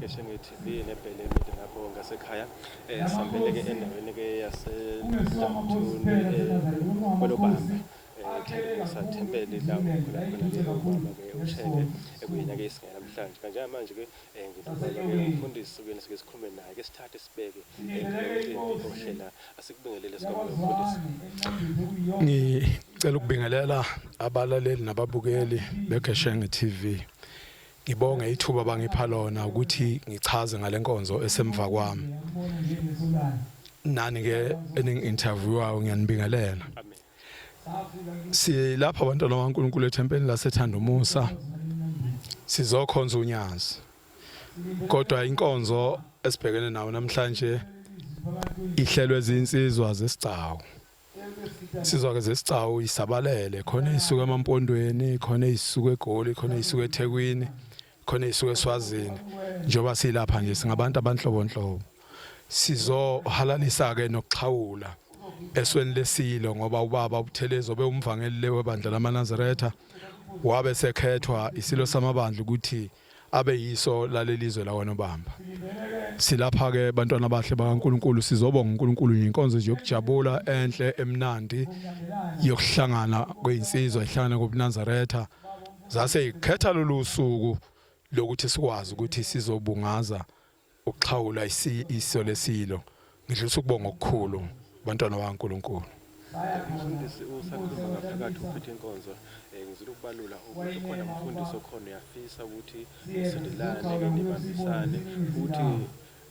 Geshenge TV neBhele Media lapho ngasekhaya. Sihambele ke endaweni ke yaseNdawuthuni kwelobamba Thandumusa Thempeli la khona khona ke ubaba ke uShenge ekuyena ke isingena namhlanje. Kanje manje ke ngibaba ke umfundisi kuyena sike sikhulume naye ke sithathe sibeke umcimbi ohlela asikubingelele sikwamukele mfundisi. Ngicela ukubingelela abalaleli nababukeli beGeshenge TV. Ngibonge ithuba abangipha lona ukuthi ngichaze ngale nkonzo esemva kwami. Nani ke eningi-interviewayo ngiyanibingelela. Silapha abantwana bakaNkulunkulu ethempelini laseThandumusa sizokhonza uNyazi. Kodwa inkonzo esibhekene nayo namhlanje ihlelwe izinsizwa zesigcawu. Insizwa ke zesigcawu isabalele khona isuka emampondweni, khona isuka eGoli, khona isuka eThekwini, khona isuka eSwazini. Njengoba silapha nje singabantu abanhlobonhlobo. Sizohalalisa ke nokuxhawula esweni lesilo ngoba ubaba uButhelezi obe umvangeli lewebandla lamaNazaretha wabe sekhethwa isilo samabandla ukuthi abe yiso lalelizwe lakwaNobamba. Silapha ke bantwana abahle bakaNkuluNkulu sizobonga uNkulunkulu ngenkonzo nje yokujabula enhle emnandi yokuhlangana kwezinsizwa ihlangana kobuNazaretha zase ikhetha lolu suku lokuthi sikwazi ukuthi sizobungaza Ukuxhawula iso lesilo. Ngidlulisa ukubonga okukhulu bantwana bakaNkulunkulu. Mfundisi usakhuluma ngaphakathi uphethe inkonzo eh, ngizile ukubalula ukuthi ukhona umfundisi okhona uyafisa ukuthi nisondelane ke nibambisane futhi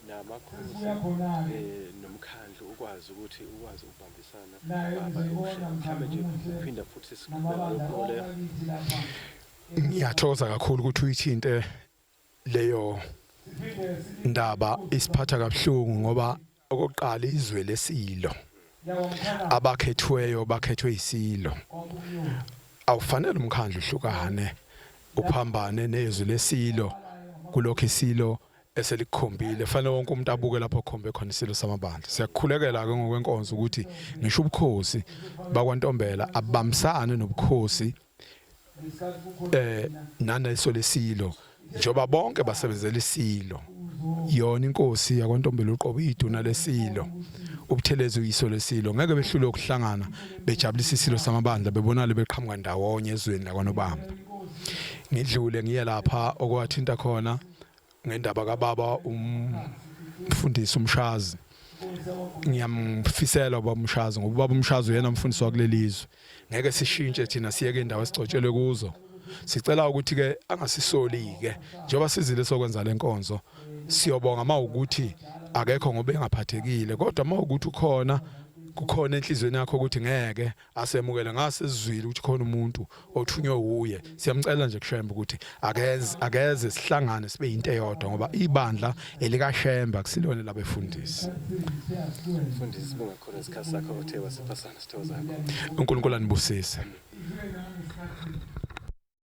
namakhosi eh, nomkhandlu ukwazi ukuthi ukwazi ukubambisana baba mhlawumbe nje uphinda futhi siqhubeka lokho leyo. Ngiyathokoza kakhulu ukuthi uyithinte Leyo ndaba isiphatha kabuhlungu ngoba okokuqala izwe lesilo abakhethiweyo bakhethwe isilo awufanele umkhandlu uhlukane uphambane nezwi lesilo kulokho isilo eselikukhombile fanele wonke umuntu abuke lapho khombe khona isilo samabandla siyakukhulekela ke ngokwenkonzo ukuthi ngisho ubukhosi bakwaNtombela abambisane nobukhosi eh naneso lesilo njoba bonke basebenzela isilo yona inkosi yakwaNtombela uqobo iduna lesilo uButhelezi uyiso lesilo ngeke behlule ukuhlangana bejabulisa isilo samabandla bebonale beqhamuka ndawonye ezweni lakwaNobamba ngidlule ngiye lapha okwathinta khona ngendaba kababa umfundisi umshazi ngiyamfisela ubaba umshazi ngoba ubaba umshazi uyena umfundisi wakulelizwe ngeke sishintshe thina siyeke indawo esigcotshelwe kuzo sicela ukuthi ke angasisoli ke njengoba sizile sokwenza lenkonzo siyobonga mawukuthi akekho ngoba engaphathekile kodwa mawukuthi ukhona kukhona enhlizweni yakho ukuthi ngeke asemukele ngase sizwile ukuthi khona umuntu othunywe wuye siyamcela nje kuShembe ukuthi akeze akeze sihlangane sibe into eyodwa ngoba ibandla elikaShembe akusilona labefundisi. Mfundisi sibonga khona isikhathi sakho othe wasipha sona sithokoza kakhulu. uNkulunkulu anibusise.